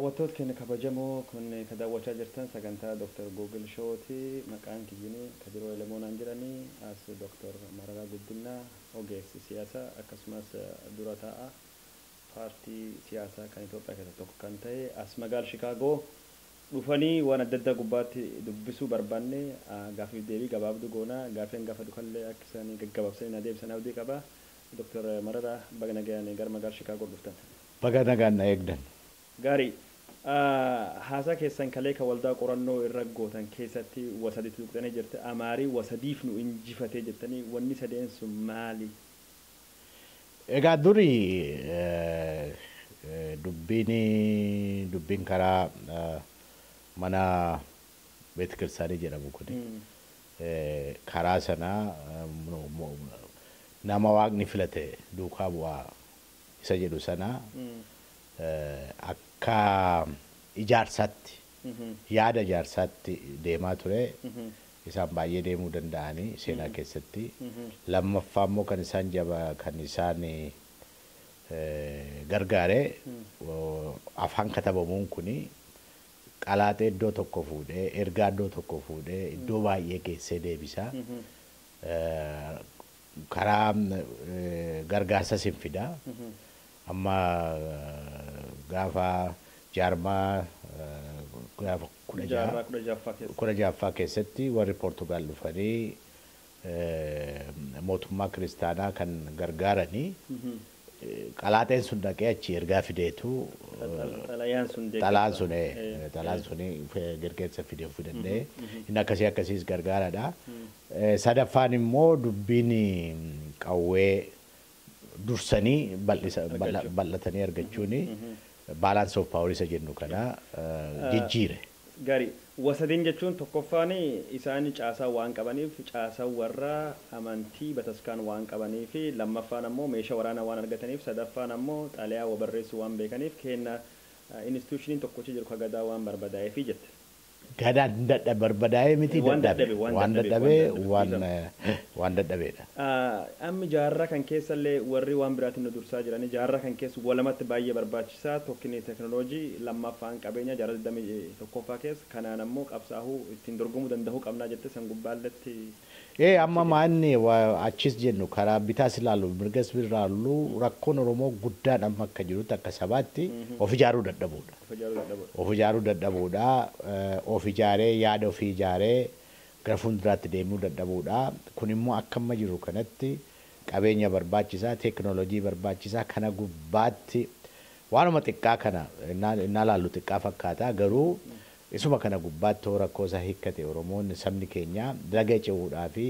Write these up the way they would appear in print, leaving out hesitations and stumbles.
Daawwattoota keenya kabajamoo kun ka daawwachaa jirtan sagantaa Dr. Google Showti. Maqaan kiyyini Kadiroo Elemoonaan jedhanii as Dr. Mararaa Guddinaa ogeessi siyaasaa akkasumas dura taa'a paartii siyaasaa kan Itoophiyaa keessaa tokko kan ta'e as magaala Shikaagoo dhufanii waan adda addaa gubbaatti dubbisuu barbaanne gaaffiif deebii gabaabduu goonaa gaaffii hangafa dhufallee akka isaanii gaggabaabsanii na deebisan abdii qaba. Dr. Mararaa baga nagaan gara magaala Shikaagoo dhuftan. Baga nagaan na eegdan. Gaarii. Haasaa keessan kalee ka waldaa qorannoo irra gootan keessatti wasadiitti tuqxanii jirte. Amaarii wasadiif nu injifatee jettanii wanni sadeen sun maali? Egaa duri dubbiin karaa mana beetikiristaanii jedhamu kun karaa sanaa nama waaqni filate duukaa bu'aa isa jedhu sanaa akka ijaarsaatti yaada ijaarsaatti deemaa ture. Isaan baay'ee deemuu danda'anii seenaa keessatti. Lammaffaa immoo kan isaan jaba kan isaan gargaare afaan katabamuun kuni qalaaxee iddoo tokko fuudhee ergaa iddoo tokko fuudhee iddoo baay'ee geessee deebisa. Karaa gargaarsa sin fida. Amma gaafa jaarmaa gaafa 16ffaa keessatti warri Poortugaal dhufanii mootummaa kiristaanaa kan gargaaranii qalaaxeen sun dhaqee achi ergaa fideetu xalayaan sun gargaarsa fidee fidannee inni akkasii akkasiis gargaaradha. Sadaffaan immoo dubbiin qawwee dursanii bal'atanii argachuun balance of power isa jennu kana jijjiire. Gaarii. Wasadeen jechuun tokkoffaan isaan caasaa waan qabaniif caasaa warra amantii bataskaan waan qabaniif lammaffaan ammoo meeshaa waraanaa waan argataniif sadaffaan ammoo xalayaa barreessuu waan beekaniif kenna institushiniin tokkochi jiru gadaa waan barbadaa'eef jette. Gadaan barbadaa'ee miti dadhabe waan dadhabee waan dadhabeedha. Amma jaarraa kan keessallee warri waan biraatiin nu dursaa jiranii jaarraa kan keessa walamatti baay'ee barbaachisaa tokkini teekinooloojii lammaffaan qabeenya jaarraa 21ffaa keessa kanaan ammoo qabsaa'uu ittiin dorgomuu danda'uu qabnaa jette san gubbaalletti. Amma maanni achis jennu karaa bitaas ilaallu mirgas ilaallu rakkoon Oromoo guddaan amma akka jirutti akka sabaatti of ijaaruu dadhabuudha. Of ijaaruu dadhabuudha. Of ijaaree yaada ofii ijaaree gara fuulduraatti deemuu dadhabuudha. Kun immoo akka amma jiru kanatti qabeenya barbaachisaa teekinooloojii barbaachisaa kana gubbaatti waanuma xiqqaa kana innaa laallu xiqqaa fakkaata garuu isuma kana gubbaatti rakkoo isaa hiikkate Oromoon sabni keenya laga ce'uudhaa fi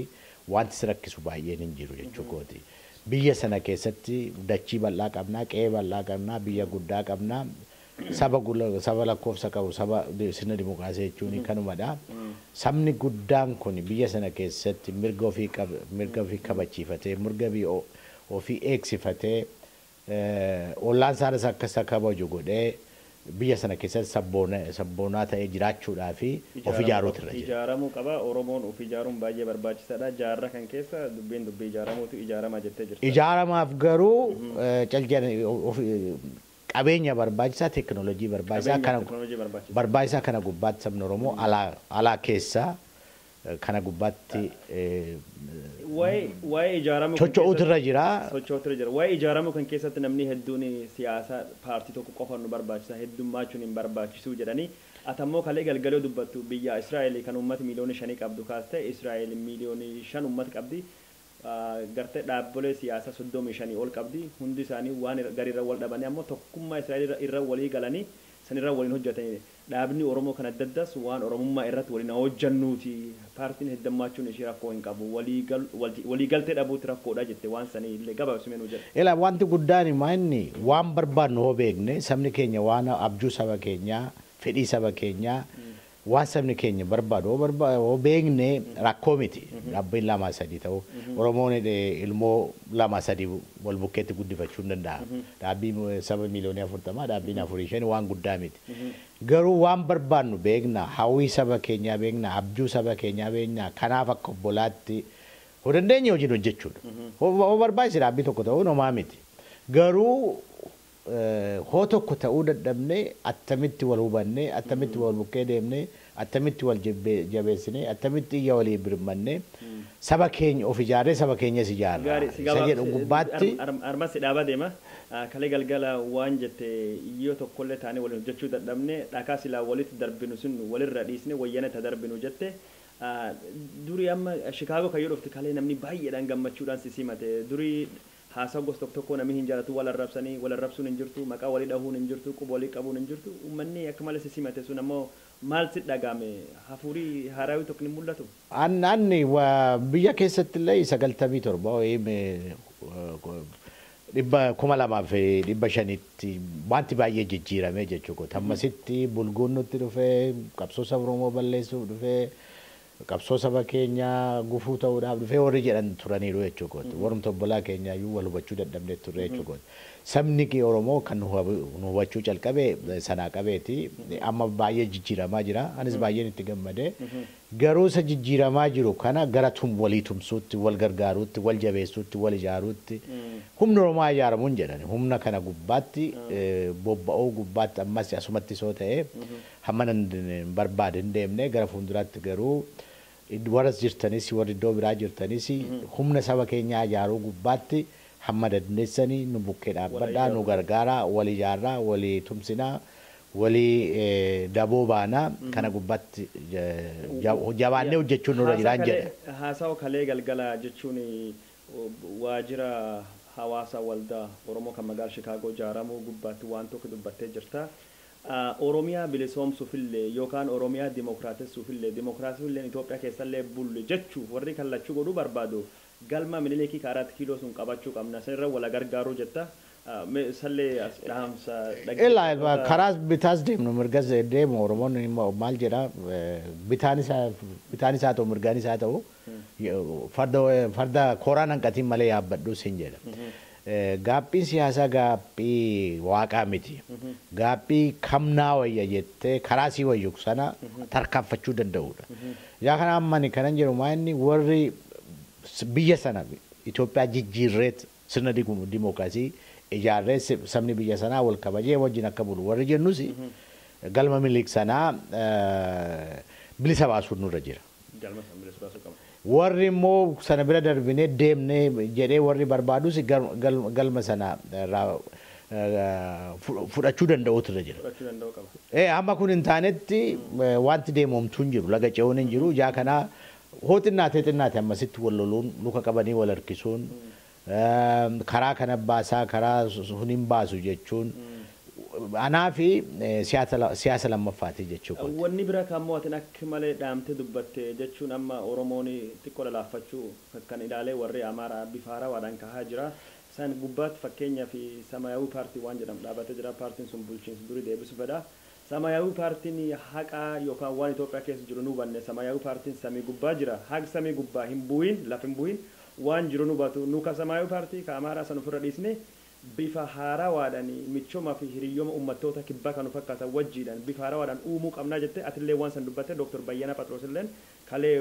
wanti si rakkisu baay'een hin jiru jechuu kooti. Biyya sana keessatti dachii bal'aa qabnaa, qe'ee bal'aa qabnaa, biyya guddaa qabnaa, saba lakkoofsa qabu saba sirna dimookiraasii jechuun kanumadha. Sabni guddaan kun biyya sana keessatti mirga ofii kabachiifatee, mirga ofii eegsifatee, ollaan isaanis akka isa kabaju godhee biyya sana keessatti sabboonaa ta'ee jiraachuudhaa fi of ijaaruutu irra jira. Ijaaramuu qaba. Oromoon of ijaaruun baay'ee barbaachisaadha. Jaarraa kan keessa dubbiin dubbii ijaaramuutu ijaaramaa jettee jirta. Ijaaramaaf garuu qabeenya barbaachisaa teekinooloojii barbaachisaa kana gubbaatti sabni Oromoo alaa keessaa kana gubbaatti waa'ee ijaaramuu socho'uutu irra jira. Socho'uutu irra jira. Waa'ee ijaaramuu kan keessatti namni hedduun siyaasa paartii tokko qofa nu barbaachisa heddummachuun hin barbaachisuu jedhanii ati ammoo kalee galgaloo dubbattu biyya Israa'el kan uummata miiliyoona 5 qabdu kaaste Israa'el miiliyoona 5 uummata qabdi. Gartee dhaabbilee siyaasaa 35 ol qabdi hundi isaanii waan gariirra wal dhabanii ammoo tokkummaa Israa'el irra walii galanii sanirra waliin hojjetanii dhaabni Oromoo kan adda addaas waan Oromummaa irratti waliin hojjennuuti paartiin heddummachuun ishee rakkoo hin qabu waliigaltee dhabuutti rakkoodha jette waan sanii illee gabaabsumee nu jedhe. Ilaa wanti guddaan inni waan barbaadnu hoo beekne sabni keenya waan abjuu saba keenyaa fedhii saba keenyaa waan sabni keenya barbaadu hoo beekne rakkoo miti. Dhaabbiin 2 3 ta'u Oromoon ilmoo 2 3 wal bukkeetti guddifachuu hin danda'a. Dhaabbii saba miiliyoonii 40 dhaabbiin 4 5 waan guddaa miti. Garuu waan barbaadnu beekna hawwii saba keenyaa beekna abjuu saba keenyaa beekna kanaaf akka obbolaatti hoo dandeenye hojiin hojjechuudha. Hoo barbaachise dhaabbii tokko ta'uu homaa miti. Garuu Hoo tokko ta'uu dadhabne, attamitti wal hubanne, attamitti wal bukkee deemne, attamitti wal jabeessine, attamitti iyya walii birmanne, saba keenya of ijaarree saba keenyas ijaarra. Isa jedhu gubbaatti. Armas dhaabaa deema. Kalee galgala waan jette, yoo tokkollee taanee waliin hojjechuu dadhabne, dhakaa silaa walitti darbinu sun walirra dhiisne wayyana ta darbinu jette. Durii amma Shikaagoo kan yoo dhufte, kalee namni baay'eedhaan gammachuudhaan si simate. Durii haasaa gosa tokko tokko namni hin jaalatu, wal arrabsanii, wal arrabsuun hin jirtu, maqaa walii dhahuun hin jirtu, quba walii qabuun hin jirtu. Uummanni akka malee si simate sun ammoo maal si dhagahame? Hafuurii haaraawii tokko ni mul'atu? Anni biyya keessatti illee 97 wayii 2,500tti wanti baay'ee jijjiirame jechuudha. Ammasitti bulguun nutti dhufee, qabsoo saba Oromoo balleessuuf dhufee, qabsoo saba keenyaa gufuu ta'uudhaaf dhufee warri jedhan turaniiru jechuudha. Warrumti obbolaa keenyaa iyyuu wal hubachuu dadhabnee turre jechuudha. Sabni Oromoo kan nu hubachuu calqabe sanaa qabeeti. Amma baay'ee jijjiiramaa jira. Anis baay'een itti gammade. Garuu isa jijjiiramaa jiru kana gara walii tumsuutti, wal gargaaruutti, wal jabeessuutti, wal ijaaruutti, humna Oromoo ijaaramuun jedhan humna kana gubbaatti bobba'uu gubbaatti ammas asumatti soo ta'e hamma nan barbaade hin deemne. Gara fuulduraatti garuu warras jirtanis, warri iddoo biraa jirtanis, humna saba keenyaa ijaaruu gubbaatti hamma dandeessanii nu bukkee dhaabbadhaa, nu gargaaraa, wal ijaarraa, walii tumsinaa, walii daboo baanaa, kana gubbaatti jabaannee hojjechuun nurra jiraan jedha. Haasawa kalee galgala jechuun waajjira hawaasa waldaa Oromoo kan magaalaa Shikaagoo ijaaramuu gubbaatti waan tokko dubbattee jirta. Oromiyaa bilisoomsuufillee yookaan Oromiyaa dimokiraatessuufillee, dimokiraasiifillee Itoophiyaa keessallee bulle jechuuf, warri kallachuu godhuu barbaadu galma Minilikii 4 kiiloo sun qabachuu qabna, sanirra wala gargaaruu jetta. Sallee as dhaamsa. Ilaa, karaa bitaas deemnu mirgas deemu, Oromoon maal jedha, bitaanis haa ta'u mirgaanis haa ta'u, farda kooraan hanqatiin malee yaabbadhu sin jedha. Gaaphiin siyaasaa gaaphii waaqaa miti. Gaaphii kamnaa wayya jettee karaa sii wayyu sana tarkaanfachuu danda'udha. Yaa kana amma kanan jedhu maa inni warri biyya sana Itoophiyaa jijjiirreet sirna dimookiraasii ijaarree sabni biyya sanaa wal kabajee wajjin akka bulu warri jennus, galma Minilik sanaa bilisa baasuun nurra jira. Warri immoo sana bira darbinee deemnee jedhee warri barbaadus galma sana fudhachuu danda'utu irra jira. Amma kun hin taanetti wanti deemomtuu hin jiru, laga ce'uun hin jiru. Ijaa kanaa hoo xinnaatee xinnaate ammasitti wal loluun, luka qabanii wal harkisuun, karaa kana baasaa, karaa sun hin baasu jechuun anaa fi siyaasa lammaffaati jechuudha. Wanni bira kan mo'atin akka malee dhaamtee dubbatte jechuun, amma Oromoon xiqqoo lalaafachuu kan ilaalee warri Amaaraa bifa haarawaadhaan kahaa jira. Isaan gubbaatti fakkeenyaa fi Samaayawii paartii waan jedhamu dhaabbatee jira. Paartiin sun bulchiinsa durii deebisu fedha. Samaayawii paartiin haqaa yookaan waan Itoophiyaa keessa jiru nu hubanne, Samaayawii paartiin samii gubbaa jira. Haqi samii gubbaa hin bu'in, lafa hin bu'in, waan jiru nu hubatu. Nu ka Samaayawii paartii ka Amaaraa san ofirra dhiisne bifa haarawaadhaan michooma fi hiriyyooma uummattoota kibbaa kan fakkaatan wajjiidhaan bifa haarawaadhaan uumuu qabnaa jette. Atillee waan san dubbatte, Dr. Bayyanaa Phaxroos illeen kalee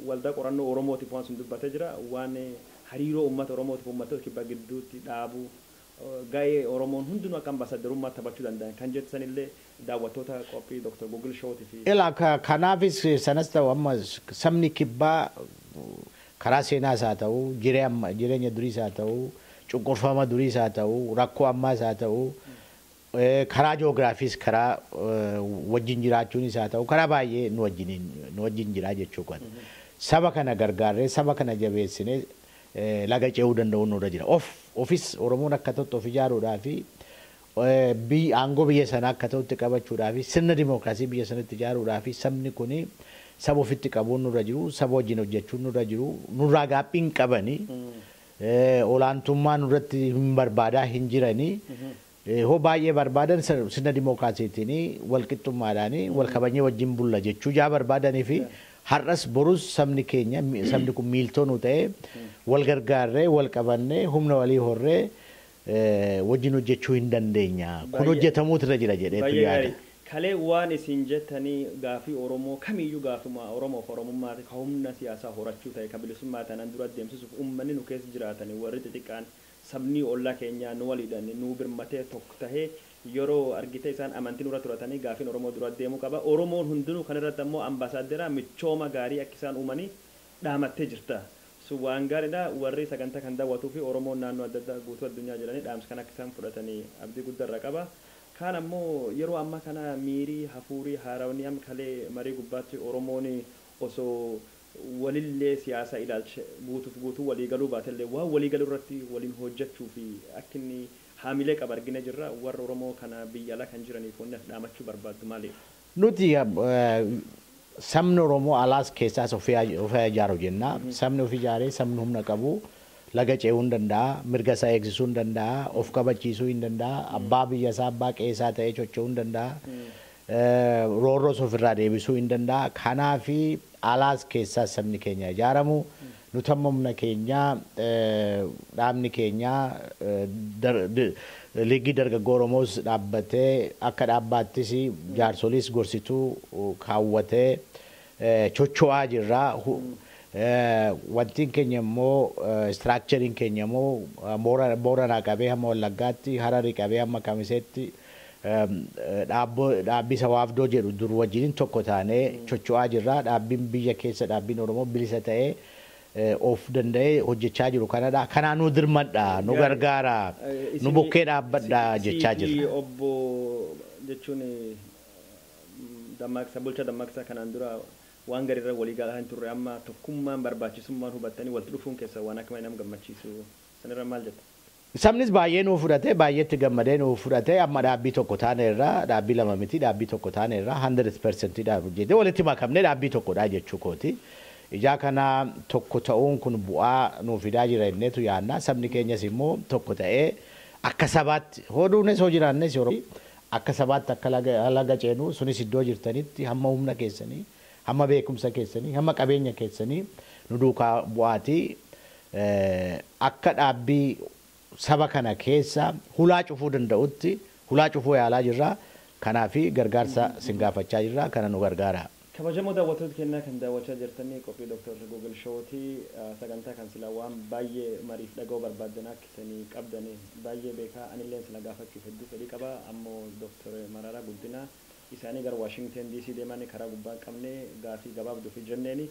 waldaa qorannoo Oromootiif waan sun dubbattee jira. Waan hariiroo uummata Oromootiif uummattoota kibbaa gidduutti dhaabuu, ga'ee Oromoon hundinuu akka ambaasadarummaa taphachuu danda'an kan jettanillee daawwattoota qophii Dr. Google Showtii fi. Ilaa, kanaafis sanas ta'u, amma sabni kibbaa karaa seenaas haa ta'u, jireenya duriis haa ta'u, cunqurfama duriis haa ta'u, rakkoo ammaas haa ta'u, karaa joogiraafiis, karaa wajjin jiraachuunis haa ta'u, karaa baay'ee nu wajjin jiraa jechuu. Saba kana gargaarree, saba kana jabeessinee laga ce'uu danda'uun nurra jira. Ofis Oromoon akka ta'utti of ijaaruudhaa fi aangoo biyya sanaa akka ta'utti qabachuudhaa fi sirna dimookiraasii biyya sanatti ijaaruudhaa fi sabni kuni saba ofitti qabuun nurra jiru, saba wajjin hojjechuun nurra jiru, nurraa gaaphiin qabanii olaantummaa nurratti hin barbaadaa hin jiranii. Hoo baay'ee barbaadan sirna dimookiraasiitiin walqixxummaadhaan wal kabajnee wajjin bulla jechuu jaa barbaadanii fi har'as borus sabni keenya, sabni kun miiltoo nu ta'e, wal gargaarree, wal qabannee, humna walii horree wajjin hojjechuu hin dandeenya. Kun hojjetamuutu irra jira jedheetu yaada. Kalee waan isin jettanii gaafii Oromoo kamiyyuu, gaafuma Oromoof Oromummaa ka humna siyaasaa horachuu ta'e, ka bilisummaa ta'an dura deemsisuuf, uummanni nu keessa jiraatanii warri xixiqqaan Sabni ollaa keenyaa nu waliidhaan nu birmatee tokko tahee yeroo argite isaan amantii nurra turatanii gaafiin Oromoo dura deemuu qaba. Oromoon hundinuu kanarratti ammoo ambaasaadara michooma gaarii akka isaan uumanii dhaamattee jirta. Sun waan gaariidha. Warri sagantaa kan daawwatuu fi Oromoon naannoo adda addaa guutuu addunyaa jiranii dhaamsa kan akka isaan fudhatanii abdii guddaa irra qaba. Kaan ammoo yeroo ammaa kana miirii hafuurii haarawni amma kalee marii gubbaatti Oromoon osoo walillee siyaasa ilaalcha guutuuf guutuu walii galuu baatellee waan walii galuu irratti waliin hojjechuu fi akka inni haamilee qaba argina jirra. Warra Oromoo kana biyya alaa kan jiraniif wanni ati dhaamachuu barbaaddu maali? Nuti sabni Oromoo alaas keessaas ofii ijaaru jenna. Sabni ofii ijaaree sabni humna qabu laga ce'uu hin danda'a, mirga isaa eegsisuu hin danda'a, of kabachiisuu hin danda'a, abbaa biyya isaa abbaa qe'ee isaa ta'ee socho'uu hin danda'a, roorroos ofirraa deebisuu hin danda'a. Kanaafi alaas keessaas sabni keenya ijaaramu. Nuti amma humna keenya dhaabni keenya liigii dargaggoo Oromoos dhaabbatee akka dhaabbaattis jaarsoliis gorsituu kaawwatee chocho'aa jirra. Wantiin keenya immoo istiraakchariin keenya immoo Booranaa qabee hamma Wallaggaatti, Hararii qabee hamma Kamiseetti dhaabbii sawaafdoo jedhu dur wajjiniin tokko taanee chocho'aa jirra. Dhaabbiin biyya keessa dhaabbiin Oromoo bilisa ta'ee of danda'ee hojjechaa jiru kanadha. Kanaa nu dirmadha, nu gargaara, nu bukkee dhaabbadha jechaa jirra. Obbo jechuun Dammaqsa bulcha Dammaqsa kanaan dura waan gariirra walii galaa hin turre amma tokkummaan barbaachisummaan hubattanii walitti dhufuun keessa waan akka nama gammachiisu sanirra maal jetta? Sabnis baay'ee nuu fudhatee baay'eetti gammadee nuu fudhatee amma dhaabbii tokko taaneerra dhaabbii lama miti dhaabbii tokko taaneerra 100% dhaan hojjetee walitti makamnee dhaabbii tokkodha jechuu kooti. Ijaa kana tokko ta'uun kun bu'aa nuu fidaa jira inneetu yaanna. Sabni keenyas immoo tokko ta'ee akka sabaatti hoduunis hoo jiraannes yeroo akka sabaatti akka laga ceenu sunis iddoo jirtanitti hamma humna keessanii hamma beekumsa keessanii hamma qabeenya keessanii nu duukaa bu'aatii akka dhaabbii saba kana keessa hulaa cufuu danda'utti hulaa cufuu yaalaa jirra. Kanaafi gargaarsa sin gaafachaa jirra. Kana nu gargaara. Kabajamoo daawwattoota keenyaa kan daawwachaa jirtanii qophii Dr. Google Showtii sagantaa kan sila waan baay'ee mariif dhaga'uu barbaaddan akka isanii qabdanii baay'ee beekaa anillee sila gaafachuuf hedduu fedhii qaba. Ammoo Dr. Mararaa Guddinaa isaanii gara Washington DC deemanii karaa gubbaa qabne gaafii gabaabduu fi jenneeni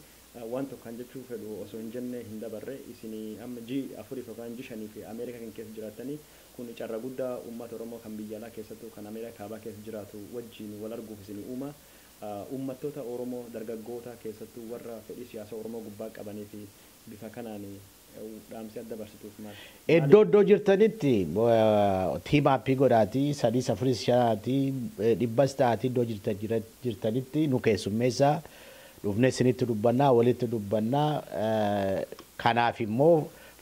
waan tokko kan jechuu fedhu osoo hin jenne hin dabarre isinii amma ji afuriif yookaan ji shanii fi Ameerikaa kan keessa jiraattanii kun carra guddaa uummata Oromoo kan biyya alaa keessattuu kan Ameerikaa kaabaa keessa jiraatu wajjin wal arguuf isinii uuma. Uummattoota Oromoo dargaggoota keessattuu warra fedhii siyaasa Oromoo gubbaa qabanii fi bifa kanaan dhaamsi adda dabarsituuf maal? Iddoo iddoo jirtanitti tiim aappii godhaatii 3 4 5 dhibbas ta'aatii iddoo jirtanitti nu keessummeessaa dhufnee isinitti dubbannaa walitti dubbannaa kanaaf immoo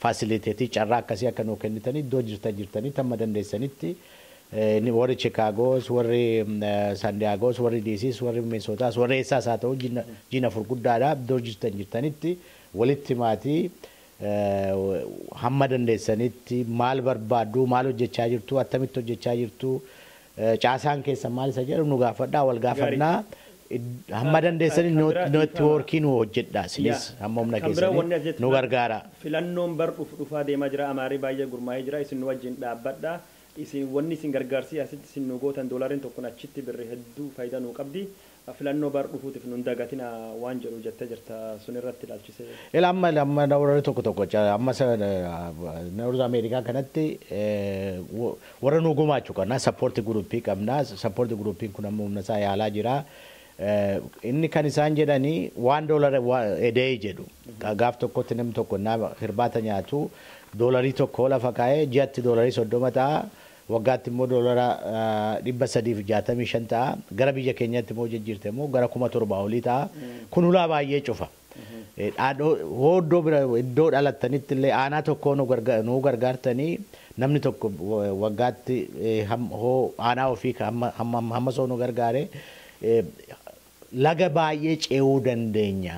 faasiliteetii carraa akkasii akka nuu kennitanii iddoo jirtanitti hamma dandeessanitti warri Chicaagos, warri San Diegos, warri DCs, warri Minnesotas, warri eessaas haa ta'u jiina furguddaadha iddoo jirtanitti walitti maatii hamma dandeessanitti maal barbaaddu, maal hojjechaa jirtu, attamitti hojjechaa jirtu, caasaan keessa maal isa jedhu nu gaafadhaa, wal gaafannaa. Hamma dandeessanii neetwoorkii nu hojjedha isinis hamma humna keessanii nu gargaara. Filannoon bar dhufaa deemaa jira, amaarii baay'ee gurmaa'ee jira, isin nu wajjin dhaabbadha. Isin wanni isin gargaarsi asitti isin nu gootan doolaariin tokkoon achitti birri hedduu faayidaa nuu qabdi. Filannoo bar dhufuutiif nun dagatina waan jedhu jettee jirta sun irratti ilaalchisee. Ila amma amma warra tokko tokko amma Noorz Ameerikaa kanatti warra nu gumaachuu qabna sappoorti guruppii qabna sappoorti guruppiin kun amma humna isaa yaalaa jira. Inni kan isaan jedhanii waan doolara edee jedhu gaaf tokkotti namni tokko hirbaata nyaatu doolarii tokko lafa kaa'ee ji'atti doolarii 30 ta'a. Waggaatti immoo doolara 365 ta'a. Gara biyya keenyaatti immoo jijjiirte immoo gara 7,000 olii ta'a. Kun hulaa baay'ee cufa. Iddoo bira iddoo dhalattanitti illee aanaa tokko nu gargaartanii namni tokko waggaatti aanaa ofii hamma soo nu gargaare laga baay'ee ce'uu dandeenya.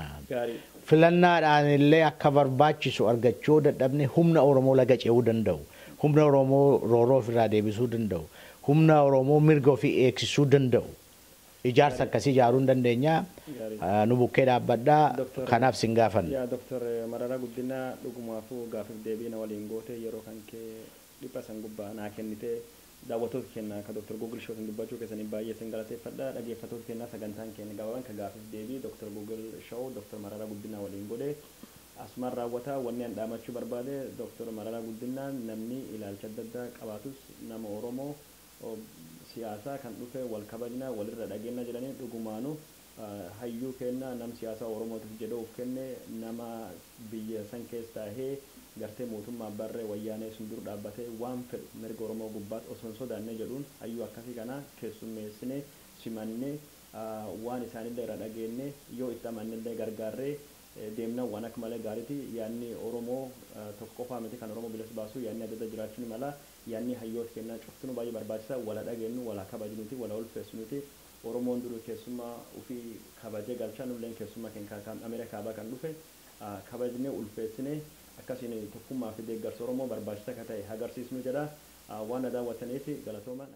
Filannaadhaan illee akka barbaachisu argachuu dadhabne humna Oromoo laga ce'uu danda'u. Humna Oromoo rooroo ofirraa deebisuu danda'u. Humna Oromoo mirga ofii eegsisuu danda'u. Ijaarsa akkasii ijaaruu hin dandeenya. Nu bukkee dhaabbadhaa, kanaaf sin gaafanna. Yaa Dooktar Mararaa Guddinaa, dhugumaafuu gaafiif deebii na waliin goote, yeroo kan kee dhipha san gubbaa naa kennitee, daawwattoota keenya akka Dr. Google Show dubbachuu keessanii baay'ee sin galateeffadha. Dhaggeeffattoota keenyaa, sagantaan keenya gabaabaan ka gaafiif deebii Dr. Google Show Dr. Mararaa Guddinaa waliin godhe asumaan raawwata. Wanni an dhaamachuu barbaade, Dr. Mararaa Guddinaa namni ilaalcha adda addaa qabaatus nama Oromoo siyaasaa kan dhufe wal kabajna, walirra dhageenya jedhanii, dhugumaanu hayyuu kenna, nam siyaasaa Oromootiif jedhee of kenne, nama biyya san keessa taa'ee gartee mootummaa barree wayyaanee sun dur dhaabbatee waan fedhu mirga Oromoo gubbaatti osoo hin sodaanne jedhuun, hayyuu akkasii kana keessummeessine, simannee, waan isaanillee irra dhageenye yoo itti amannillee gargaarree deemna waan akka malee gaariiti. Yaadni Oromoo tokko qofaa miti kan Oromoo bilisa baasu, yaadni adda adda jiraachuu ni mala. Yaadni hayyoota kennaa cuftinuu baay'ee barbaachisa. Wala dhageenyu, wala kabajnuti, wala ulfeessinuti. Oromoon duruu keessummaa ofii kabajee galchaa, nulleen keessummaa keenya Ameerikaa kaabaa kan dhufe kabajnee ulfeessine, akkasiin tokkummaa fi deeggarsa Oromoo barbaachisa akka ta'e agarsiisnu jedha. Waan na daawwattaniif galatooma.